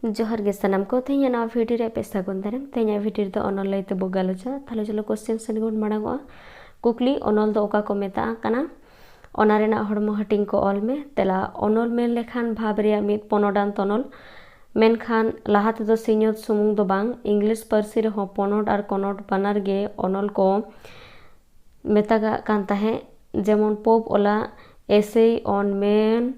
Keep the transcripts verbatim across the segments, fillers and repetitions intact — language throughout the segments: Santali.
ᱡᱚᱦᱟᱨ ᱜᱮ ᱥᱟᱱᱟᱢ ᱠᱚ, ᱛᱮᱦᱮᱧᱟᱜ ᱱᱟᱣᱟ ᱵᱷᱤᱰᱤᱭᱳ ᱨᱮ ᱟᱯᱮ ᱥᱟᱹᱜᱩᱱ ᱫᱟᱨᱟᱢ᱾ ᱛᱮᱦᱮᱧᱟᱜ ᱵᱷᱤᱰᱤᱭᱳ ᱨᱮᱫᱚ ᱚᱱᱚᱞ ᱞᱟᱹᱭ ᱛᱮᱵᱚ ᱜᱟᱞᱚᱪᱟ᱾ ᱛᱟᱦᱞᱮ ᱪᱚᱞᱚ ᱠᱚᱥᱪᱮᱱ ᱥᱮᱱ ᱜᱮᱵᱚᱱ ᱢᱟᱲᱟᱝᱚᱜᱼᱟ᱾ ᱠᱩᱠᱞᱤ, ᱚᱱᱚᱞ ᱫᱚ ᱚᱠᱟ ᱠᱚ ᱢᱮᱛᱟᱜ ᱠᱟᱱᱟ? ᱚᱱᱟ ᱨᱮᱱᱟᱜ ᱦᱚᱲᱢᱚ ᱦᱟᱹᱴᱤᱧ ᱠᱚ ᱚᱞ ᱢᱮ᱾ ᱛᱮᱞᱟ, ᱚᱱᱚᱞ ᱢᱮᱱ ᱞᱮᱠᱷᱟᱱ ᱵᱷᱟᱵᱽ ᱨᱮᱭᱟᱜ ᱢᱤᱫ ᱯᱚᱱᱚᱰᱟᱱ ᱛᱚᱱᱚᱞ᱾ ᱢᱮᱱᱠᱷᱟᱱ ᱞᱟᱦᱟ ᱛᱮᱫᱚ ᱥᱤᱧᱚᱛ ᱥᱩᱢᱩᱝ ᱫᱚ ᱵᱟᱝ, ᱤᱝᱞᱤᱥ ᱯᱟᱹᱨᱥᱤ ᱨᱮᱦᱚᱸ ᱯᱚᱱᱚᱰ ᱟᱨ ᱠᱚᱱᱚᱰ ᱵᱟᱱᱟᱨ ᱜᱮ ᱚᱱᱚᱞ ᱠᱚ ᱢᱮᱛᱟᱜᱟᱜ ᱠᱟᱱ ᱛᱟᱦᱮᱸᱫ, ᱡᱮᱢᱚᱱ ᱯᱳᱯ ᱚᱞᱟᱜ Essay on Man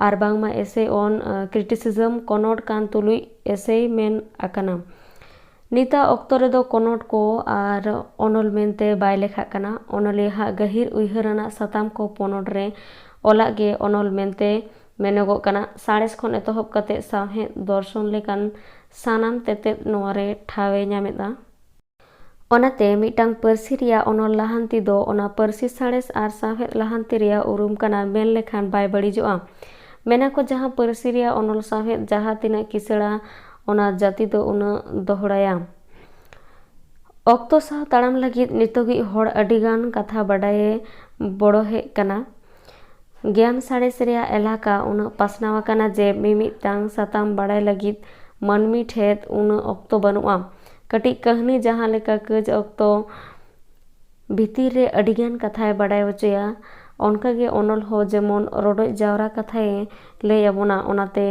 ᱟᱨ ᱵᱟᱝᱢᱟ Essay on, ᱟ, Criticism ᱠᱚᱱᱚᱰ ᱠᱟᱱ ᱛᱩᱞᱩᱡ ᱮᱥᱮᱭ ᱢᱮᱱ ᱟᱠᱟᱱᱟ᱾ ᱱᱤᱛᱟᱜ ᱚᱠᱛᱚ ᱨᱮᱫᱚ ᱠᱚᱱᱚᱰ ᱠᱚ ᱟᱨ ᱚᱱᱚᱞ ᱢᱮᱱᱛᱮ ᱵᱟᱭ ᱞᱮᱠᱷᱟᱜ ᱠᱟᱱᱟ᱾ ᱚᱱᱚᱞᱤᱭᱟᱹ ᱦᱟᱜ ᱜᱟᱹᱦᱤᱨ ᱩᱭᱦᱟᱹᱨ ᱟᱱᱟᱜ ᱥᱟᱛᱟᱢ ᱠᱚ ᱯᱚᱱᱚᱰ ᱨᱮ ᱚᱞᱟᱜ ᱜᱮ ᱚᱱᱚᱞ ᱢᱮᱱᱛᱮ ᱢᱮᱱᱚᱜᱚᱜ ᱠᱟᱱᱟ᱾ ᱥᱟᱬᱮᱥ ᱠᱷᱚᱱ ᱮᱛᱚᱦᱚᱵ ᱠᱟᱛᱮ ᱥᱟᱶᱦᱮᱫ ᱫᱚᱨᱥᱚᱱ ᱞᱮᱠᱟᱱ ᱥᱟᱱᱟᱢ ᱛᱮᱛᱮᱫ ᱱᱚᱣᱟ ᱨᱮ ᱴᱷᱟᱶ ᱮ ᱧᱟᱢ ᱮᱫᱟ᱾ ᱚᱱᱟᱛᱮ ᱢᱤᱫᱴᱟᱝ ᱯᱟᱹᱨᱥᱤ ᱨᱮᱭᱟᱜ ᱚᱱᱚᱞ ᱞᱟᱦᱟᱱᱛᱤ ᱫᱚ ᱚᱱᱟ ᱯᱟᱹᱨᱥᱤ ᱥᱟᱬᱮᱥ ᱟᱨ ᱥᱟᱶᱦᱮᱫ ᱞᱟᱦᱟᱱᱛᱤ ᱨᱮᱭᱟᱜ ᱩᱨᱩᱢ ᱠᱟᱱᱟ ᱢᱮᱱ ᱞᱮᱠᱷᱟᱱ ᱵᱟᱭ ᱵᱟᱹᱲᱤᱡᱚᱜᱼᱟ᱾ ᱢᱮᱱᱟ ᱠᱚ, ᱡᱟᱦᱟᱸ ᱯᱟᱹᱨᱥᱤ ᱨᱮᱭᱟᱜ ᱚᱱᱚᱞ ᱥᱟᱶᱦᱮᱫ ᱡᱟᱦᱟᱸ ᱛᱤᱱᱟᱹᱜ ᱠᱤᱥᱟᱹᱬᱟ, ᱚᱱᱟ ᱡᱟᱹᱛᱤ ᱫᱚ ᱩᱱᱟᱹᱜ ᱫᱚᱦᱲᱟᱭᱟ᱾ ᱚᱠᱛᱚ ᱥᱟᱶ ᱛᱟᱲᱟᱢ ᱞᱟᱹᱜᱤᱫ ᱱᱤᱛᱚᱜᱤᱡ ᱦᱚᱲ ᱟᱹᱰᱤᱜᱟᱱ ᱠᱟᱛᱷᱟ ᱵᱟᱰᱟᱭᱮ ᱵᱚᱲᱚᱦᱮᱜ ᱠᱟᱱᱟ᱾ ᱜᱮᱭᱟᱱ ᱥᱟᱬᱮᱥ ᱨᱮᱭᱟᱜ ᱮᱞᱟᱠᱟ ᱩᱱᱟᱹᱜ ᱯᱟᱥᱱᱟᱣ ᱟᱠᱟᱱᱟ ᱡᱮ ᱢᱤᱢᱤᱫᱴᱟᱝ ᱥᱟᱛᱟᱢ ᱵᱟᱲᱟᱭ ᱞᱟᱹᱜᱤᱫ ᱢᱟᱹᱱᱢᱤ ᱴᱷᱮᱫ ᱩᱱᱟᱹᱜ ᱚᱠᱛᱚ ᱵᱟᱹᱱᱩᱜᱼᱟ᱾ ᱠᱟᱹᱴᱤᱡ ᱠᱟᱹᱦᱱᱤ ᱡᱟᱦᱟᱸ ᱞᱮᱠᱟ ᱠᱟᱹᱡ ᱚᱠᱛᱚ ᱵᱷᱤᱛᱤᱨ ᱨᱮ ᱟᱹᱰᱤᱜᱟᱱ ᱠᱟᱛᱷᱟᱭ ᱵᱟᱰᱟᱭ ᱦᱚᱪᱚᱭᱟ, ᱚᱱᱠᱟᱜᱮ ᱚᱱᱚᱞ ᱦᱚᱸ ᱡᱮᱢᱚᱱ ᱨᱚᱰᱚᱡ ᱡᱟᱣᱨᱟ ᱠᱟᱛᱷᱟᱭ ᱞᱟᱹᱭ ᱟᱵᱚᱱᱟ᱾ ᱚᱱᱟᱛᱮ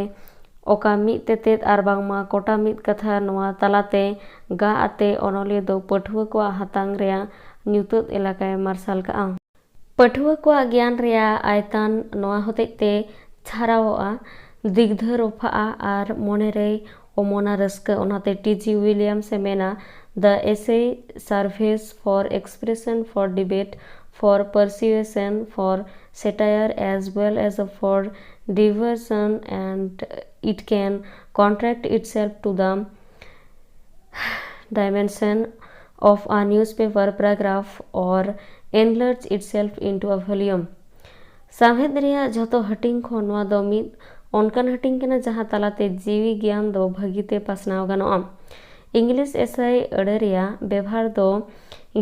ᱚᱠᱟ ᱢᱤᱫ ᱛᱮᱛᱮᱫ ᱟᱨ ᱵᱟᱝᱢᱟ ᱠᱚᱴᱟ ᱢᱤᱫ ᱠᱟᱛᱷᱟ ᱱᱚᱣᱟ ᱛᱟᱞᱟᱛᱮ ᱜᱟ ᱟᱛᱮ ᱚᱱᱚᱞᱤᱭᱟᱹ ᱫᱚ ᱯᱟᱹᱴᱷᱩᱣᱟᱹ ᱠᱚᱣᱟᱜ ᱦᱟᱛᱟᱝ ᱨᱮᱭᱟᱜ ᱧᱩᱛᱟᱹᱛ ᱮᱞᱟᱠᱟᱭ ᱢᱟᱨᱥᱟᱞ ᱠᱟᱜᱼᱟ᱾ ᱯᱟᱹᱴᱷᱩᱣᱟᱹ ᱠᱚᱣᱟᱜ ᱜᱮᱭᱟᱱ ᱨᱮᱭᱟᱜ ᱟᱭᱛᱟᱱ ᱱᱚᱣᱟ ᱦᱚᱛᱮᱡ ᱛᱮ ᱪᱷᱟᱨᱟᱣᱚᱜᱼᱟ, ᱫᱤᱜᱽᱫᱷᱟᱹ ᱨᱚᱯᱷᱟᱜᱼᱟ ᱟᱨ ᱢᱚᱱᱮ ᱨᱮᱭ ᱚᱢᱚᱱᱟ ᱨᱟᱹᱥᱠᱟᱹ᱾ ᱚᱱᱟᱛᱮ ᱴᱤ ᱡᱤ ᱩᱭᱞᱤᱭᱟᱢᱥ ᱮ ᱢᱮᱱᱟ, "The essay serves for expression, for debate, for persuasion, for satire as well as for diversion, and it can contract itself to the dimension of a newspaper paragraph or enlarge itself into a volume." ᱥᱟᱶᱦᱮᱫ ᱨᱮᱭᱟᱜ ᱡᱷᱚᱛᱚ ᱦᱟᱹᱴᱤᱧ ᱠᱷᱚᱱ ᱱᱚᱣᱟ ᱫᱚ ᱢᱤᱫ ᱚᱱᱠᱟᱱ ᱦᱟᱹᱴᱤᱧ ᱠᱟᱱᱟ ᱡᱟᱦᱟᱸ ᱛᱟᱞᱟᱛᱮ ᱡᱤᱣᱤ ᱜᱮᱭᱟᱱ ᱫᱚ ᱵᱷᱟᱹᱜᱤᱛᱮ ᱯᱟᱥᱱᱟᱣ ᱜᱟᱱᱚᱜᱼᱟ᱾ ᱤᱝᱞᱤᱥ ᱮᱥᱟᱭ ᱟᱹᱲᱟᱹ ᱨᱮᱭᱟᱜ ᱵᱮᱵᱷᱟᱨ ᱫᱚ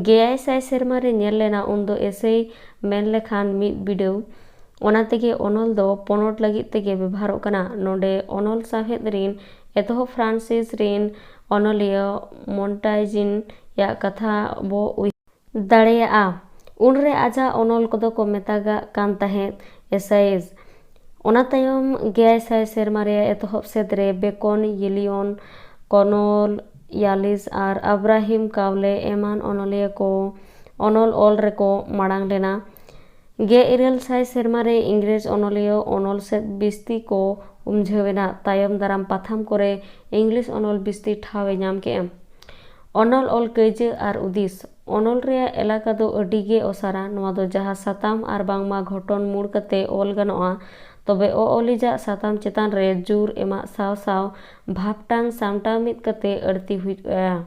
ᱜᱮᱭᱟᱭ ᱥᱟᱭ ᱥᱮᱨᱢᱟ ᱨᱮ ᱧᱮᱞ ᱞᱮᱱᱟ, ᱩᱱᱫᱚ ᱮᱥᱮᱭ ᱢᱮᱱ ᱞᱮᱠᱷᱟᱱ ᱢᱤᱫ ᱵᱤᱰᱟᱹᱣ ᱚᱱᱟ ᱛᱮᱜᱮ ᱚᱱᱚᱞ ᱫᱚ ᱯᱚᱱᱚᱛ ᱞᱟᱹᱜᱤᱫ ᱛᱮᱜᱮ ᱵᱮᱵᱷᱟᱨᱚᱜ ᱠᱟᱱᱟ᱾ ᱱᱚᱰᱮ ᱚᱱᱚᱞ ᱥᱟᱶᱦᱮᱫ ᱨᱤᱱ ᱮᱛᱚᱦᱚᱵ ᱯᱷᱨᱟᱱᱥᱤᱥ ᱨᱤᱱ ᱚᱱᱚᱞᱤᱭᱟᱹ ᱢᱚᱱᱴᱟᱭᱡᱤᱱ ᱭᱟᱜ ᱠᱟᱛᱷᱟ ᱵᱚ ᱩᱭᱦᱟᱹᱨ ᱫᱟᱲᱮᱭᱟᱜᱼᱟ᱾ ᱩᱱᱨᱮ ᱟᱡᱟᱜ ᱚᱱᱚᱞ ᱠᱚᱫᱚ ᱠᱚ ᱢᱮᱛᱟᱜᱟᱜ ᱠᱟᱱ ᱛᱟᱦᱮᱸᱫ ᱮᱥᱟᱭᱤᱡᱽ᱾ ᱚᱱᱟ ᱛᱟᱭᱚᱢ ᱜᱮᱭᱟᱭ ᱥᱟᱭ ᱥᱮᱨᱢᱟ ᱨᱮᱭᱟᱜ ᱮᱛᱚᱦᱚᱵ ᱥᱮᱫ ᱨᱮ ᱵᱮᱠᱚᱱ, ᱭᱤᱞᱤᱭᱚᱱ, ᱠᱚᱱᱚᱞ, ᱭᱟᱞᱤᱥ ᱟᱨ ᱟᱵᱨᱟᱦᱤᱢ ᱠᱟᱣᱞᱮ ᱮᱢᱟᱱ ᱚᱱᱚᱞᱤᱭᱟᱹ ᱠᱚ ᱚᱱᱚᱞ ᱚᱞ ᱨᱮᱠᱚ ᱢᱟᱲᱟᱝ ᱞᱮᱱᱟ᱾ ᱜᱮᱞ ᱤᱨᱟᱹᱞ ᱥᱟᱭ ᱥᱮᱨᱢᱟ ᱨᱮ ᱤᱝᱨᱮᱡᱽ ᱚᱱᱚᱞᱤᱭᱟᱹ ᱚᱱᱚᱞ ᱥᱮᱫ ᱵᱤᱥᱛᱤ ᱠᱚ ᱩᱢᱡᱷᱟᱹᱣ ᱮᱱᱟ᱾ ᱛᱟᱭᱚᱢ ᱫᱟᱨᱟᱢ ᱯᱟᱛᱷᱟᱢ ᱠᱚᱨᱮ ᱤᱝᱞᱤᱥ ᱚᱱᱚᱞ ᱵᱤᱥᱛᱤ ᱴᱷᱟᱶ ᱮ ᱧᱟᱢ ᱠᱮᱫᱼᱟ᱾ ᱚᱱᱚᱞ ᱚᱞ ᱠᱟᱹᱭᱡᱟᱹ ᱟᱨ ᱩᱫᱤᱥ᱾ ᱚᱱᱚᱞ ᱨᱮᱭᱟᱜ ᱮᱞᱟᱠᱟ ᱫᱚ ᱟᱹᱰᱤ ᱜᱮ ᱚᱥᱟᱨᱟ᱾ ᱱᱚᱣᱟ ᱫᱚ ᱡᱟᱦᱟᱸ ᱥᱟᱛᱟᱢ ᱟᱨ ᱵᱟᱝᱢᱟ ᱜᱷᱚᱴᱚᱱ ᱢᱩᱲ ᱠᱟᱛᱮ ᱚᱞ ᱜᱟᱱᱚᱜᱼᱟ, ᱛᱚᱵᱮ ᱚ-ᱚᱞᱤᱡᱟᱜ ᱥᱟᱛᱟᱢ ᱪᱮᱛᱟᱱ ᱨᱮ ᱡᱳᱨ ᱮᱢᱟᱜ ᱥᱟᱶ ᱥᱟᱶ ᱵᱷᱟᱵᱽᱴᱟᱝ ᱥᱟᱢᱴᱟᱣ ᱢᱤᱫ ᱠᱟᱛᱮ ᱟᱹᱲᱛᱤ ᱦᱩᱭᱩᱜᱼᱟ᱾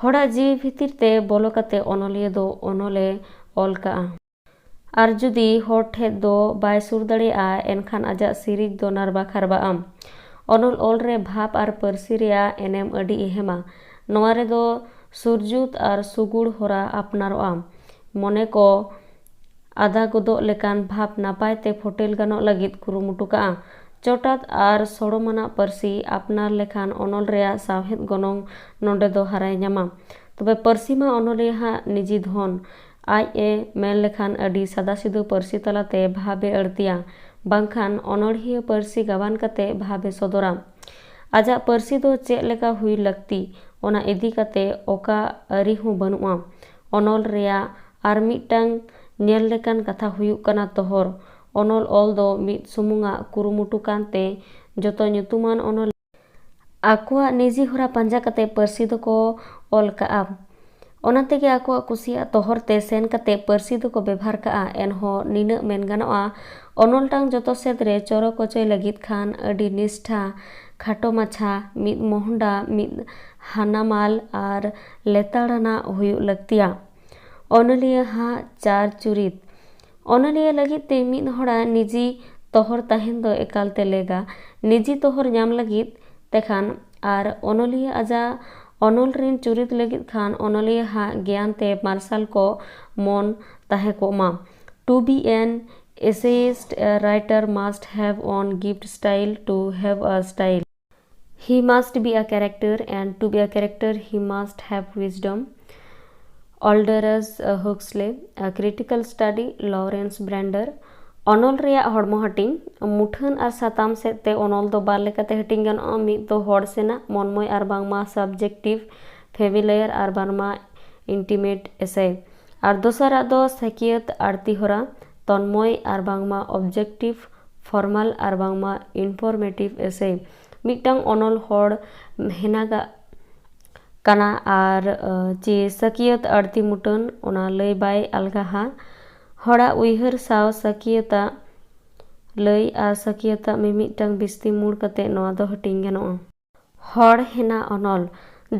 ᱦᱚᱲᱟᱜ ᱡᱤᱣᱤ ᱵᱷᱤᱛᱤᱨ ᱛᱮ ᱵᱚᱞᱚ ᱠᱟᱛᱮ ᱚᱱᱚᱞᱤᱭᱟᱹ ᱫᱚ ᱚᱱᱚᱞᱮ ᱚᱞ ᱠᱟᱜᱼᱟ᱾ ᱟᱨ ᱡᱩᱫᱤ ᱦᱚᱲ ᱴᱷᱮᱫ ᱫᱚ ᱵᱟᱭ ᱥᱩᱨ ᱫᱟᱲᱮᱭᱟᱜᱼᱟ, ᱮᱱᱠᱷᱟᱱ ᱟᱡᱟᱜ ᱥᱤᱨᱤᱡ ᱫᱚ ᱱᱟᱨᱵᱟ ᱠᱷᱟᱨᱵᱟᱜᱼᱟ᱾ ᱚᱱᱚᱞ ᱚᱞ ᱨᱮ ᱵᱷᱟᱵᱽ ᱟᱨ ᱯᱟᱹᱨᱥᱤ ᱨᱮᱭᱟᱜ ᱮᱱᱮᱢ ᱟᱹᱰᱤ ᱮᱦᱮᱢᱟ᱾ ᱱᱚᱣᱟ ᱨᱮᱫᱚ ᱥᱩᱨᱡᱩᱛ ᱟᱨ ᱥᱩᱜᱩᱲ ᱦᱚᱨᱟ ᱟᱯᱱᱟᱨᱚᱜᱼᱟ᱾ ᱢᱚᱱᱮ ᱠᱚ ᱟᱫᱟ ᱜᱚᱫᱚᱜ ᱞᱮᱠᱟᱱ ᱵᱷᱟᱵᱽ ᱱᱟᱯᱟᱭ ᱛᱮ ᱯᱷᱚᱴᱮᱞ ᱜᱟᱱᱚᱜ ᱞᱟᱹᱜᱤᱫ ᱠᱩᱨᱩᱢᱩᱴᱩ ᱠᱟᱜᱼᱟ᱾ ᱪᱚᱴᱟᱛ ᱟᱨ ᱥᱚᱲᱚᱢᱟᱱᱟᱜ ᱯᱟᱹᱨᱥᱤ ᱟᱯᱱᱟᱨ ᱞᱮᱠᱷᱟᱱ ᱚᱱᱚᱞ ᱨᱮᱭᱟᱜ ᱥᱟᱶᱦᱮᱫ ᱜᱚᱱᱚᱝ ᱱᱚᱰᱮ ᱫᱚ ᱦᱟᱨᱟᱭ ᱧᱟᱢᱟ᱾ ᱛᱚᱵᱮ ᱯᱟᱹᱨᱥᱤ ᱢᱟ ᱚᱱᱚᱞᱤᱭᱟᱹ ᱦᱟᱜ ᱱᱤᱡᱤ ᱫᱷᱚᱱ᱾ ᱟᱡ ᱮ ᱢᱮᱱ ᱞᱮᱠᱷᱟᱱ ᱟᱹᱰᱤ ᱥᱟᱫᱟᱥᱤᱫᱟᱹ ᱯᱟᱹᱨᱥᱤ ᱛᱟᱞᱟᱛᱮ ᱵᱷᱟᱵᱽ ᱮ ᱟᱹᱲᱛᱤᱭᱟ, ᱵᱟᱝᱠᱷᱟᱱ ᱚᱱᱚᱲᱦᱤᱭᱟᱹ ᱯᱟᱹᱨᱥᱤ ᱜᱟᱵᱟᱱ ᱠᱟᱛᱮ ᱵᱷᱟᱵᱽ ᱮ ᱥᱚᱫᱚᱨᱟ᱾ ᱟᱡᱟᱜ ᱯᱟᱹᱨᱥᱤ ᱫᱚ ᱪᱮᱫ ᱞᱮᱠᱟ ᱦᱩᱭ ᱞᱟᱹᱠᱛᱤ, ᱚᱱᱟ ᱤᱫᱤ ᱠᱟᱛᱮ ᱚᱠᱟ ᱟᱹᱨᱤ ᱦᱚᱸ ᱵᱟᱹᱱᱩᱜᱼᱟ᱾ ᱚᱱᱚᱞ ᱨᱮᱭᱟᱜ ᱟᱨ ᱢᱤᱫᱴᱟᱝ ᱧᱮᱞ ᱞᱮᱠᱟᱱ ᱠᱟᱛᱷᱟ ᱦᱩᱭᱩᱜ ᱠᱟᱱᱟ ᱛᱚᱦᱚᱨ᱾ ᱚᱱᱚᱞ ᱚᱞ ᱫᱚ ᱢᱤᱫ ᱥᱩᱢᱩᱝᱟᱜ ᱠᱩᱨᱩᱢᱩᱴᱩ ᱠᱟᱱᱛᱮ ᱡᱚᱛᱚ ᱧᱩᱛᱩᱢᱟᱱ ᱚᱱᱚᱞ ᱟᱠᱚᱣᱟᱜ ᱱᱤᱡᱤ ᱦᱚᱨᱟ ᱯᱟᱸᱡᱟ ᱠᱟᱛᱮ ᱯᱟᱹᱨᱥᱤ ᱫᱚᱠᱚ ᱚᱞ ᱠᱟᱜᱼᱟ᱾ ᱚᱱᱟ ᱛᱮᱜᱮ ᱟᱠᱚᱣᱟᱜ ᱠᱩᱥᱤᱭᱟᱜ ᱛᱚᱦᱚᱨ ᱛᱮ ᱥᱮᱱ ᱠᱟᱛᱮ ᱯᱟᱹᱨᱥᱤ ᱫᱚᱠᱚ ᱵᱮᱵᱷᱟᱨ ᱠᱟᱜᱼᱟ᱾ ᱮᱱᱦᱚᱸ ᱱᱤᱱᱟᱹᱜ ᱢᱮᱱ ᱜᱟᱱᱚᱜᱼᱟ, ᱚᱱᱚᱞᱴᱟᱝ ᱡᱚᱛᱚ ᱥᱮᱫ ᱨᱮ ᱪᱚᱨᱚᱠ ᱚᱪᱚᱭ ᱞᱟᱹᱜᱤᱫ ᱠᱷᱟᱱ ᱟᱹᱰᱤ ᱱᱤᱥᱴᱷᱟ, ᱠᱷᱟᱴᱚ ᱢᱟᱪᱷᱟ, ᱢᱤᱫ ᱢᱚᱦᱰᱟ, ᱢᱤᱫ ᱦᱟᱱᱟᱢᱟᱞ ᱟᱨ ᱞᱮᱛᱟᱲᱟᱱᱟᱜ ᱦᱩᱭᱩᱜ ᱞᱟᱹᱠᱛᱤᱭᱟ᱾ ᱚᱱᱚᱞᱤᱭᱟᱹ ᱦᱟᱜ ᱪᱟᱨ ᱪᱩᱨᱤᱛ᱾ ᱚᱱᱚᱞᱤᱭᱟᱹ ᱞᱟᱹᱜᱤᱫ ᱛᱮ ᱢᱤᱫ ᱦᱚᱲᱟᱜ ᱱᱤᱡᱤ ᱛᱚᱦᱚᱨ ᱛᱟᱦᱮᱱ ᱫᱚ ᱮᱠᱟᱞ ᱛᱮ ᱞᱮᱜᱟ᱾ ᱱᱤᱡᱤ ᱛᱚᱦᱚᱨ ᱧᱟᱢ ᱞᱟᱹᱜᱤᱫ ᱛᱮᱠᱷᱟᱱ ᱟᱨ ᱚᱱᱚᱞᱤᱭᱟᱹ ᱟᱡᱟᱜ ᱚᱱᱚᱞ ᱨᱤᱱ ᱪᱩᱨᱤᱛ ᱞᱟᱹᱜᱤᱫ ᱠᱷᱟᱱ ᱚᱱᱚᱞᱤᱭᱟᱹ ᱦᱟᱜ ᱜᱮᱭᱟᱱ ᱛᱮ ᱢᱟᱨᱥᱟᱞ ᱠᱚ ᱢᱚᱱ ᱛᱟᱦᱮᱸ ᱠᱚᱜ ᱢᱟ᱾ To be an Essayist, a writer must have own gift style to have a style. He must be a character, and to be a character, he must have wisdom. Aldous Huxley, A Critical Study, Lawrence Brander. ᱚᱱᱚᱞ ᱨᱮᱭᱟᱜ ᱦᱚᱲᱢᱚ ᱦᱟᱹᱴᱤᱧ, ᱢᱩᱴᱷᱟᱹᱱ ᱟᱨ ᱥᱟᱛᱟᱢ ᱥᱮᱫ ᱛᱮ ᱚᱱᱚᱞ ᱫᱚ ᱵᱟᱨ ᱞᱮᱠᱟᱛᱮ ᱦᱟᱹᱴᱤᱧ ᱜᱟᱱᱚᱜᱼᱟ᱾ ᱢᱤᱫ ᱫᱚ ᱦᱚᱲ ᱥᱮᱱᱟᱜ, ᱢᱚᱱᱢᱚᱭ ᱟᱨ ᱵᱟᱝᱢᱟ subjective, familiar ᱟᱨ ᱵᱟᱝᱢᱟ intimate essay᱾ ᱟᱨ ᱫᱚᱥᱟᱨᱟᱜ ᱫᱚ ᱥᱟᱹᱠᱤᱭᱟᱹᱛ ᱟᱹᱲᱛᱤ ᱦᱚᱨᱟ, ᱛᱚᱱᱢᱚᱭ ᱟᱨ ᱵᱟᱝᱢᱟ objective, formal ᱟᱨ ᱵᱟᱝᱢᱟ informative essay᱾ ᱢᱤᱫᱴᱟᱝ ᱚᱱᱚᱞ ᱦᱚᱲ ᱦᱮᱱᱟᱜᱟᱜ ᱠᱟᱱᱟ ᱟᱨ, ᱟᱹ, ᱪᱮ ᱥᱟᱹᱠᱤᱭᱟᱹᱛ ᱟᱹᱲᱛᱤ ᱢᱩᱴᱟᱹᱱ, ᱚᱱᱟ ᱞᱟᱹᱭ ᱵᱟᱭ ᱟᱞᱜᱟᱦᱟ᱾ ᱦᱚᱲᱟᱜ ᱩᱭᱦᱟᱹᱨ ᱥᱟᱶ ᱥᱟᱹᱠᱤᱭᱟᱹᱛᱟᱜ ᱞᱟᱹᱭ ᱟᱨ ᱥᱟᱹᱠᱤᱭᱟᱹᱛᱟᱜ ᱢᱤᱢᱤᱫᱴᱟᱝ ᱵᱤᱥᱛᱤ ᱢᱩᱲ ᱠᱟᱛᱮ ᱱᱚᱣᱟ ᱫᱚ ᱦᱟᱹᱴᱤᱧ ᱜᱟᱱᱚᱜᱼᱟ᱾ ᱦᱚᱲ ᱦᱮᱱᱟ ᱚᱱᱚᱞ᱾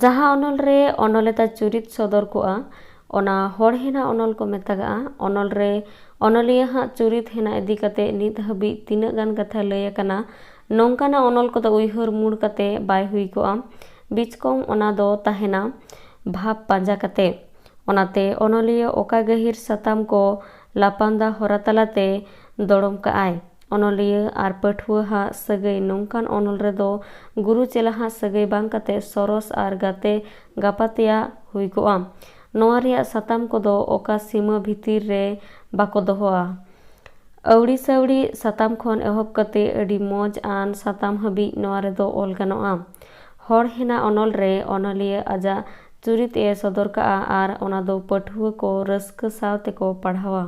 ᱡᱟᱦᱟᱸ ᱚᱱᱚᱞ ᱨᱮ ᱚᱱᱚᱞᱮᱛᱟ ᱪᱩᱨᱤᱛ ᱥᱚᱫᱚᱨ ᱠᱚᱜᱼᱟ, ᱚᱱᱟ ᱦᱚᱲ ᱦᱮᱱᱟ ᱚᱱᱚᱞ ᱠᱚ ᱢᱮᱛᱟᱜᱟᱜᱼᱟ᱾ ᱚᱱᱚᱞ ᱨᱮ ᱚᱱᱚᱞᱤᱭᱟᱹ ᱦᱟᱸᱜ ᱪᱩᱨᱤᱛ ᱦᱮᱱᱟ ᱤᱫᱤ ᱠᱟᱛᱮ ᱱᱤᱛ ᱦᱟᱹᱵᱤᱡ ᱛᱤᱱᱟᱹᱜ ᱜᱟᱱ ᱠᱟᱛᱷᱟ ᱞᱟᱹᱭ ᱟᱠᱟᱱᱟ, ᱱᱚᱝᱠᱟᱱᱟᱜ ᱚᱱᱚᱞ ᱠᱚᱫᱚ ᱩᱭᱦᱟᱹᱨ ᱢᱩᱲ ᱠᱟᱛᱮ ᱵᱟᱭ ᱦᱩᱭ ᱠᱚᱜᱼᱟ᱾ ᱵᱤᱪᱠᱚᱢ ᱚᱱᱟ ᱫᱚ ᱛᱟᱦᱮᱱᱟ ᱵᱷᱟᱵᱽ ᱯᱟᱸᱡᱟ ᱠᱟᱛᱮ᱾ ᱚᱱᱟᱛᱮ ᱚᱱᱚᱞᱤᱭᱟᱹ ᱚᱠᱟ ᱜᱟᱹᱦᱤᱨ ᱥᱟᱛᱟᱢ ᱠᱚ ᱞᱟᱯᱟᱱᱫᱟ ᱦᱚᱨᱟ ᱛᱟᱞᱟᱛᱮ ᱫᱚᱲᱚᱢ ᱠᱟᱜᱼᱟᱭ᱾ ᱚᱱᱚᱞᱤᱭᱟᱹ ᱟᱨ ᱯᱟᱹᱴᱷᱩᱣᱟᱹ ᱦᱟᱜ ᱥᱟᱹᱜᱟᱹᱭ᱾ ᱱᱚᱝᱠᱟᱱ ᱚᱱᱚᱞ ᱨᱮᱫᱚ ᱜᱩᱨᱩ ᱪᱮᱞᱟ ᱦᱟᱜ ᱥᱟᱹᱜᱟᱹᱭ ᱵᱟᱝ ᱠᱟᱛᱮ ᱥᱚᱨᱚᱥ ᱟᱨ ᱜᱟᱛᱮ ᱜᱟᱯᱟᱛᱮᱭᱟᱜ ᱦᱩᱭ ᱠᱚᱜᱼᱟ᱾ ᱱᱚᱣᱟ ᱨᱮᱭᱟᱜ ᱥᱟᱛᱟᱢ ᱠᱚᱫᱚ ᱚᱠᱟ ᱥᱤᱢᱟᱹ ᱵᱷᱤᱛᱤᱨ ᱨᱮ ᱵᱟᱠᱚ ᱫᱚᱦᱚᱜᱼᱟ᱾ ᱟᱹᱣᱲᱤ ᱥᱟᱹᱣᱲᱤ ᱥᱟᱛᱟᱢ ᱠᱷᱚᱱ ᱮᱦᱚᱵ ᱠᱟᱛᱮ ᱟᱹᱰᱤ ᱢᱚᱡᱽ ᱟᱱ ᱥᱟᱛᱟᱢ ᱦᱟᱹᱵᱤᱡ ᱱᱚᱣᱟ ᱨᱮᱫᱚ ᱚᱞ ᱜᱟᱱᱚᱜᱼᱟ᱾ ᱦᱚᱲ ᱦᱮᱱᱟ ᱚᱱᱚᱞ ᱨᱮ ᱚᱱᱚᱞᱤᱭᱟᱹ ᱟᱡᱟᱜ ᱪᱩᱨᱤᱛ ᱮ ᱥᱚᱫᱚᱨ ᱠᱟᱜᱼᱟ ᱟᱨ ᱚᱱᱟ ᱫᱚ ᱯᱟᱹᱴᱷᱩᱣᱟᱹ ᱠᱚ ᱨᱟᱹᱥᱠᱟᱹ ᱥᱟᱶ ᱛᱮᱠᱚ ᱯᱟᱲᱦᱟᱣᱟ᱾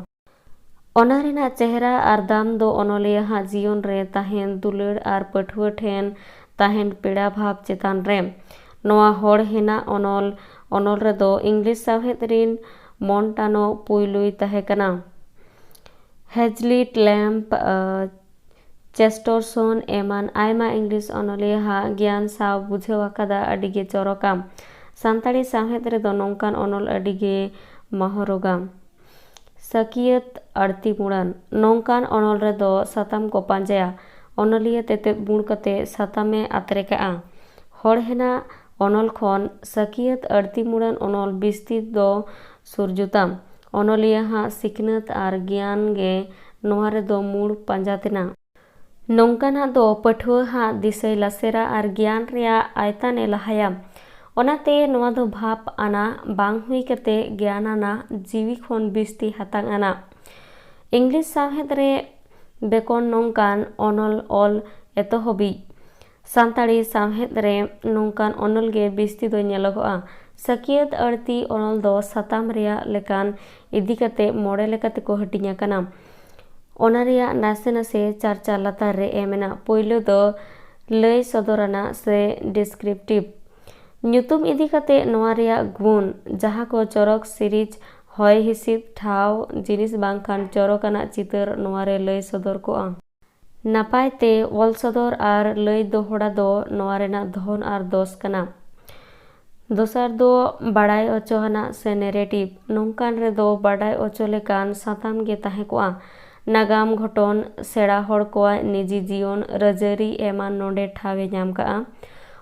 ᱚᱱᱟ ᱨᱮᱱᱟᱜ ᱪᱮᱦᱨᱟ ᱟᱨ ᱫᱟᱢ ᱫᱚ ᱚᱱᱚᱞᱤᱭᱟᱹ ᱦᱟᱜ ᱡᱤᱭᱚᱱ ᱨᱮ ᱛᱟᱦᱮᱱ ᱫᱩᱞᱟᱹᱲ ᱟᱨ ᱯᱟᱹᱴᱷᱩᱣᱟᱹ ᱴᱷᱮᱱ ᱛᱟᱦᱮᱱ ᱯᱮᱲᱟ ᱵᱷᱟᱵᱽ ᱪᱮᱛᱟᱱ ᱨᱮ᱾ ᱱᱚᱣᱟ ᱦᱚᱲ ᱦᱮᱱᱟ ᱚᱱᱚᱞ, ᱚᱱᱚᱞ ᱨᱮᱫᱚ ᱤᱝᱞᱤᱥ ᱥᱟᱶᱦᱮᱫ ᱨᱤᱱ ᱢᱚᱱᱴᱟᱱᱳ ᱯᱩᱭᱞᱩᱭ ᱛᱟᱦᱮᱸ ᱠᱟᱱᱟ᱾ ᱦᱮᱡᱞᱤᱴ, ᱞᱮᱢᱯ, ᱟᱨ ᱪᱮᱥᱴᱚᱨᱥᱚᱱ ᱮᱢᱟᱱ ᱟᱭᱢᱟ ᱤᱝᱞᱤᱥ ᱚᱱᱚᱞᱤᱭᱟᱹ ᱦᱟᱜ ᱜᱮᱭᱟᱱ ᱥᱟᱶ ᱵᱩᱡᱷᱟᱹᱣ ᱟᱠᱟᱫᱟ ᱟᱹᱰᱤ ᱜᱮ ᱪᱚᱨᱚᱠᱟ᱾ ᱥᱟᱱᱛᱟᱲᱤ ᱥᱟᱶᱦᱮᱫ ᱨᱮᱫᱚ ᱱᱚᱝᱠᱟᱱ ᱚᱱᱚᱞ ᱟᱹᱰᱤ ᱜᱮ ᱢᱟᱦᱚᱨᱚᱜᱟ᱾ ᱥᱟᱹᱠᱤᱭᱟᱹᱛ ᱟᱹᱲᱛᱤ ᱢᱩᱲᱟᱹᱱ᱾ ᱱᱚᱝᱠᱟᱱ ᱚᱱᱚᱞ ᱨᱮᱫᱚ ᱥᱟᱛᱟᱢ ᱠᱚ ᱯᱟᱸᱡᱟᱭᱟ᱾ ᱚᱱᱚᱞᱤᱭᱟᱹ ᱛᱮᱛᱮᱫ ᱢᱩᱲ ᱠᱟᱛᱮ ᱥᱟᱛᱟᱢᱮ ᱟᱛᱨᱮ ᱠᱟᱜᱼᱟ᱾ ᱦᱚᱲ ᱦᱮᱱᱟᱜ ᱚᱱᱚᱞ ᱠᱷᱚᱱ ᱥᱟᱹᱠᱤᱭᱟᱹᱛ ᱟᱹᱲᱛᱤ ᱢᱩᱲᱟᱹᱱ ᱚᱱᱚᱞ ᱵᱤᱥᱛᱤ ᱫᱚ ᱥᱩᱨᱡᱩᱛᱟ᱾ ᱚᱱᱚᱞᱤᱭᱟᱹ ᱦᱟᱜ ᱥᱤᱠᱷᱱᱟᱹᱛ ᱟᱨ ᱜᱮᱭᱟᱱ ᱜᱮ ᱱᱚᱣᱟ ᱨᱮᱫᱚ ᱢᱩᱲ ᱯᱟᱸᱡᱟ ᱛᱮᱱᱟᱜ᱾ ᱱᱚᱝᱠᱟᱱᱟᱜ ᱫᱚ ᱯᱟᱹᱴᱷᱩᱣᱟᱹ ᱦᱟᱜ ᱫᱤᱥᱟᱹᱭ ᱞᱟᱥᱮᱨᱟ ᱟᱨ ᱜᱮᱭᱟᱱ ᱨᱮᱭᱟᱜ ᱟᱭᱛᱟᱱ ᱮ ᱞᱟᱦᱟᱭᱟ᱾ ᱚᱱᱟᱛᱮ ᱱᱚᱣᱟ ᱫᱚ ᱵᱷᱟᱵᱽ ᱟᱱᱟᱜ ᱵᱟᱝ ᱦᱩᱭ ᱠᱟᱛᱮ ᱜᱮᱭᱟᱱ ᱟᱱᱟᱜ ᱡᱤᱣᱤ ᱠᱷᱚᱱ ᱵᱤᱥᱛᱤ ᱦᱟᱛᱟᱝ ᱟᱱᱟᱜ᱾ ᱤᱝᱞᱤᱥ ᱥᱟᱶᱦᱮᱫ ᱨᱮ ᱵᱮᱠᱚᱱ ᱱᱚᱝᱠᱟᱱ ᱚᱱᱚᱞ ᱚᱞ ᱮᱛᱚᱦᱚᱵᱤᱡ ᱥᱟᱱᱛᱟᱲᱤ ᱥᱟᱶᱦᱮᱫ ᱨᱮ ᱱᱚᱝᱠᱟᱱ ᱚᱱᱚᱞ ᱜᱮ ᱵᱤᱥᱛᱤ ᱫᱚ ᱧᱮᱞᱚᱜᱚᱜᱼᱟ᱾ ᱥᱟᱹᱠᱤᱭᱟᱹᱛ ᱟᱹᱲᱛᱤ ᱚᱱᱚᱞ ᱫᱚ ᱥᱟᱛᱟᱢ ᱨᱮᱭᱟᱜ ᱞᱮᱠᱟᱱ ᱤᱫᱤ ᱠᱟᱛᱮ ᱢᱚᱬᱮ ᱞᱮᱠᱟ ᱛᱮᱠᱚ ᱦᱟᱹᱴᱤᱧ ᱟᱠᱟᱱᱟ᱾ ᱚᱱᱟ ᱨᱮᱭᱟᱜ ᱱᱟᱥᱮ ᱱᱟᱥᱮ ᱪᱟᱨᱪᱟ ᱞᱟᱛᱟᱨ ᱨᱮ ᱮᱢ ᱮᱱᱟ᱾ ᱯᱳᱭᱞᱳ ᱫᱚ ᱞᱟᱹᱭ ᱥᱚᱫᱚᱨ ᱟᱱᱟᱜ ᱥᱮ descriptive᱾ ᱧᱩᱛᱩᱢ ᱤᱫᱤ ᱠᱟᱛᱮ ᱱᱚᱣᱟ ᱨᱮᱭᱟᱜ ᱜᱩᱱ, ᱡᱟᱦᱟᱸ ᱠᱚ ᱪᱚᱨᱚᱠ ᱥᱤᱨᱤᱡᱽ, ᱦᱚᱭ ᱦᱤᱸᱥᱤᱫ, ᱴᱷᱟᱶ, ᱡᱤᱱᱤᱥ ᱵᱟᱝᱠᱷᱟᱱ ᱪᱚᱨᱚᱠ ᱟᱱᱟᱜ ᱪᱤᱛᱟᱹᱨ ᱱᱚᱣᱟ ᱨᱮ ᱞᱟᱹᱭ ᱥᱚᱫᱚᱨ ᱠᱚᱜᱼᱟ᱾ ᱱᱟᱯᱟᱭ ᱛᱮ ᱚᱞ ᱥᱚᱫᱚᱨ ᱟᱨ ᱞᱟᱹᱭ ᱫᱚᱦᱚᱲᱟ ᱫᱚ ᱱᱚᱣᱟ ᱨᱮᱱᱟᱜ ᱫᱷᱚᱱ ᱟᱨ ᱫᱚᱥ ᱠᱟᱱᱟ᱾ ᱫᱚᱥᱟᱨ ᱫᱚ ᱵᱟᱲᱟᱭ ᱚᱪᱚ ᱟᱱᱟᱜ ᱥᱮ narrative᱾ ᱱᱚᱝᱠᱟᱱ ᱨᱮᱫᱚ ᱵᱟᱰᱟᱭ ᱚᱪᱚ ᱞᱮᱠᱟᱱ ᱥᱟᱛᱟᱢ ᱜᱮ ᱛᱟᱦᱮᱸ ᱠᱚᱜᱼᱟ᱾ ᱱᱟᱜᱟᱢ, ᱜᱷᱚᱴᱚᱱ, ᱥᱮᱬᱟ ᱦᱚᱲ ᱠᱚᱣᱟᱜ ᱱᱤᱡᱤ ᱡᱤᱭᱚᱱ, ᱨᱟᱹᱡᱟᱹᱨᱤ ᱮᱢᱟᱱ ᱱᱚᱰᱮ ᱴᱷᱟᱶ ᱮ ᱧᱟᱢ ᱠᱟᱜᱼᱟ᱾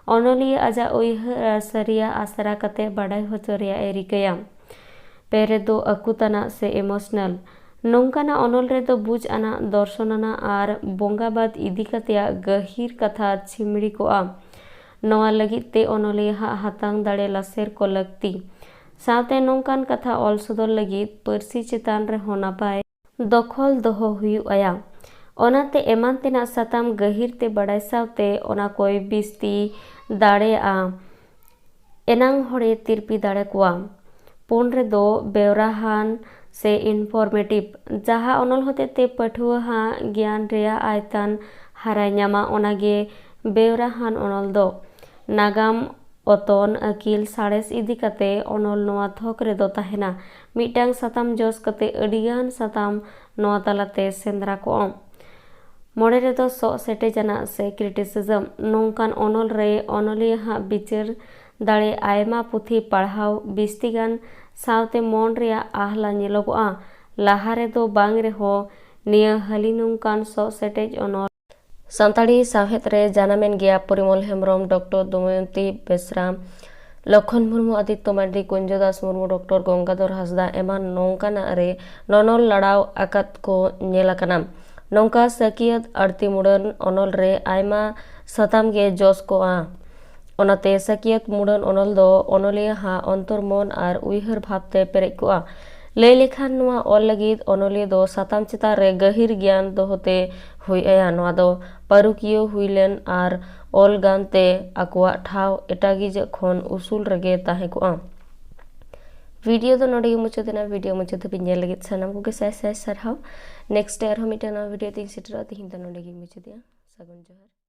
ᱚᱱᱚᱞᱤᱭᱟᱹ ᱟᱡᱟᱜ ᱩᱭᱦᱟᱹᱨ ᱟᱨ ᱥᱟᱹᱨᱤᱭᱟᱜ ᱟᱥᱨᱟ ᱠᱟᱛᱮ ᱵᱟᱰᱟᱭ ᱦᱚᱪᱚ ᱨᱮᱭᱟᱜ ᱮ ᱨᱤᱠᱟᱹᱭᱟ᱾ ᱯᱮ ᱨᱮᱫᱚ ᱟᱹᱠᱩᱛ ᱟᱱᱟᱜ ᱥᱮ emotional᱾ ᱱᱚᱝᱠᱟᱱᱟᱜ ᱚᱱᱚᱞ ᱨᱮᱫᱚ ᱵᱩᱡᱽ ᱟᱱᱟᱜ, ᱫᱚᱨᱥᱚᱱ ᱟᱱᱟᱜ ᱟᱨ ᱵᱚᱸᱜᱟᱵᱟᱫ ᱤᱫᱤ ᱠᱟᱛᱮᱭᱟᱜ ᱜᱟᱹᱦᱤᱨ ᱠᱟᱛᱷᱟ ᱪᱷᱤᱢᱲᱤ ᱠᱚᱜᱼᱟ᱾ ᱱᱚᱣᱟ ᱞᱟᱹᱜᱤᱫ ᱛᱮ ᱚᱱᱚᱞᱤᱭᱟᱹ ᱦᱟᱜ ᱦᱟᱛᱟᱝ ᱫᱟᱲᱮ ᱞᱟᱥᱮᱨ ᱠᱚ ᱞᱟᱹᱠᱛᱤ᱾ ᱥᱟᱶᱛᱮ ᱱᱚᱝᱠᱟᱱ ᱠᱟᱛᱷᱟ ᱚᱞ ᱥᱚᱫᱚᱨ ᱞᱟᱹᱜᱤᱫ ᱯᱟᱹᱨᱥᱤ ᱪᱮᱛᱟᱱ ᱨᱮᱦᱚᱸ ᱱᱟᱯᱟᱭ ᱫᱚᱠᱷᱚᱞ ᱫᱚᱦᱚ ᱦᱩᱭᱩᱜ ᱟᱭᱟ᱾ ᱚᱱᱟᱛᱮ ᱮᱢᱟᱱ ᱛᱮᱱᱟᱜ ᱥᱟᱛᱟᱢ ᱜᱟᱹᱦᱤᱨ ᱛᱮ ᱵᱟᱰᱟᱭ ᱥᱟᱶᱛᱮ ᱚᱱᱟ ᱠᱚᱭ ᱵᱤᱥᱛᱤ ᱫᱟᱲᱮᱭᱟᱜᱼᱟ᱾ ᱮᱱᱟᱝ ᱦᱚᱲᱮ ᱛᱤᱨᱯᱤ ᱫᱟᱲᱮ ᱠᱚᱣᱟ᱾ ᱯᱩᱱ ᱨᱮᱫᱚ ᱵᱮᱣᱨᱟᱦᱟᱱ ᱥᱮ informative, ᱡᱟᱦᱟᱸ ᱚᱱᱚᱞ ᱦᱚᱛᱮᱛᱮ ᱯᱟᱹᱴᱷᱩᱣᱟᱹ ᱦᱟᱜ ᱜᱮᱭᱟᱱ ᱨᱮᱭᱟᱜ ᱟᱭᱛᱟᱱ ᱦᱟᱨᱟᱭ ᱧᱟᱢᱟ, ᱚᱱᱟᱜᱮ ᱵᱮᱣᱨᱟᱦᱟᱱ ᱚᱱᱚᱞ ᱫᱚ᱾ ᱱᱟᱜᱟᱢ, ᱚᱛᱚᱱ, ᱟᱹᱠᱤᱞ, ᱥᱟᱬᱮᱥ ᱤᱫᱤ ᱠᱟᱛᱮ ᱚᱱᱚᱞ ᱱᱚᱣᱟ ᱛᱷᱚᱠ ᱨᱮᱫᱚ ᱛᱟᱦᱮᱱᱟ᱾ ᱢᱤᱫᱴᱟᱝ ᱥᱟᱛᱟᱢ ᱡᱚᱥ ᱠᱟᱛᱮ ᱟᱹᱰᱤᱜᱟᱱ ᱥᱟᱛᱟᱢ ᱱᱚᱣᱟ ᱛᱟᱞᱟᱛᱮ ᱥᱮᱸᱫᱽᱨᱟ ᱠᱚᱜᱼᱟ᱾ ᱢᱚᱬᱮ ᱨᱮᱫᱚ ᱥᱚᱜ ᱥᱮᱴᱮᱡ ᱟᱱᱟᱜ ᱥᱮ criticism᱾ ᱱᱚᱝᱠᱟᱱ ᱚᱱᱚᱞ ᱨᱮ ᱚᱱᱚᱞᱤᱭᱟᱹ ᱦᱟᱜ ᱵᱤᱪᱟᱹᱨ ᱫᱟᱲᱮ ᱟᱭᱢᱟ ᱯᱩᱛᱷᱤ ᱯᱟᱲᱦᱟᱣ, ᱵᱤᱥᱛᱤ ᱜᱟᱱ ᱥᱟᱶᱛᱮ ᱢᱚᱱ ᱨᱮᱭᱟᱜ ᱟᱦᱞᱟ ᱧᱮᱞᱚᱜᱚᱜᱼᱟ᱾ ᱞᱟᱦᱟ ᱨᱮᱫᱚ ᱵᱟᱝ ᱨᱮᱦᱚᱸ ᱱᱤᱭᱟᱹ ᱦᱟᱹᱞᱤ ᱱᱚᱝᱠᱟᱱ ᱥᱚᱜ ᱥᱮᱴᱮᱡ ᱚᱱᱚᱞ ᱥᱟᱱᱛᱟᱲᱤ ᱥᱟᱶᱦᱮᱫ ᱨᱮ ᱡᱟᱱᱟᱢᱮᱱ ᱜᱮᱭᱟ ᱯᱚᱨᱤᱢᱚᱞ ᱦᱮᱢᱵᱨᱚᱢ, ᱰᱚᱠᱴᱚᱨ ᱫᱚᱢᱚᱭᱚᱱᱛᱤ ᱵᱮᱥᱨᱟ, ᱞᱚᱠᱷᱚᱱ ᱢᱩᱨᱢᱩ, ᱟᱫᱤᱛᱛᱚ ᱢᱟᱨᱰᱤ, ᱠᱩᱧᱡᱚ ᱫᱟᱥ ᱢᱩᱨᱢᱩ, ᱰᱚᱠᱴᱚᱨ ᱜᱚᱝᱜᱟᱫᱷᱚᱨ ᱦᱟᱸᱥᱫᱟ ᱮᱢᱟᱱ ᱱᱚᱝᱠᱟᱱᱟᱜ ᱨᱮ ᱱᱚᱱᱚᱞ ᱞᱟᱲᱟᱣ ᱟᱠᱟᱫ ᱠᱚ ᱧᱮᱞ ᱟᱠᱟᱱᱟ᱾ ᱱᱚᱝᱠᱟ ᱥᱟᱹᱠᱤᱭᱟᱹᱛ ᱟᱹᱲᱛᱤ ᱢᱩᱲᱟᱹᱱ ᱚᱱᱚᱞ ᱨᱮ ᱟᱭᱢᱟ ᱥᱟᱛᱟᱢ ᱜᱮ ᱡᱚᱥ ᱠᱚᱜᱼᱟ᱾ ᱚᱱᱟᱛᱮ ᱥᱟᱹᱠᱤᱭᱟᱹᱛ ᱢᱩᱲᱟᱹᱱ ᱚᱱᱚᱞ ᱫᱚ ᱚᱱᱚᱞᱤᱭᱟᱹ ᱦᱟᱜ ᱚᱱᱛᱚᱨ ᱢᱚᱱ ᱟᱨ ᱩᱭᱦᱟᱹᱨ ᱵᱷᱟᱵᱽ ᱛᱮ ᱯᱮᱨᱮᱡ ᱠᱚᱜᱼᱟ᱾ ᱞᱟᱹᱭ ᱞᱮᱠᱷᱟᱱ ᱱᱚᱣᱟ ᱚᱞ ᱞᱟᱹᱜᱤᱫ ᱚᱱᱚᱞᱤᱭᱟᱹ ᱫᱚ ᱥᱟᱛᱟᱢ ᱪᱮᱛᱟᱱ ᱨᱮ ᱜᱟᱹᱦᱤᱨ ᱜᱮᱭᱟᱱ ᱫᱚᱦᱚ ᱛᱮ ᱦᱩᱭ ᱟᱭᱟ᱾ ᱱᱚᱣᱟ ᱫᱚ ᱯᱟᱹᱨᱩᱠᱷᱤᱭᱟᱹ ᱦᱩᱭ ᱞᱮᱱ ᱟᱨ ᱚᱞ ᱜᱟᱱ ᱛᱮ ᱟᱠᱚᱣᱟᱜ ᱴᱷᱟᱶ ᱮᱴᱟᱜᱤᱡ ᱠᱷᱚᱱ ᱩᱥᱩᱞ ᱨᱮᱜᱮ ᱛᱟᱦᱮᱸ ᱠᱚᱜᱼᱟ᱾ ᱵᱷᱤᱰᱤᱭᱳ ᱫᱚ ᱱᱚᱰᱮ ᱜᱮ ᱢᱩᱪᱟᱹᱫ ᱮᱱᱟ᱾ ᱵᱷᱤᱰᱤᱭᱳ ᱢᱩᱪᱟᱹᱫ ᱫᱷᱟᱹᱵᱤᱡ ᱧᱮᱞ ᱞᱟᱹᱜᱤᱫ ᱥᱟᱱᱟᱢ ᱠᱚᱜᱮ ᱥᱟᱭ ᱥᱟᱭ ᱥᱟᱨᱦᱟᱣ᱾ ᱱᱮᱠᱥᱴ ᱟᱨᱦᱚᱸ ᱢᱤᱫᱴᱟᱝ ᱱᱟᱣᱟ ᱵᱷᱤᱰᱤᱭᱳ ᱛᱤᱧ ᱥᱮᱴᱮᱨᱚᱜᱼᱟ᱾ ᱛᱤᱦᱤᱧ ᱫᱚ ᱱᱚᱰᱮ ᱜᱮᱧ ᱢᱩᱪᱟᱹᱫᱮᱜᱼᱟ᱾ ᱥᱟᱹᱜᱩᱱ ᱡᱚᱦᱟᱨ᱾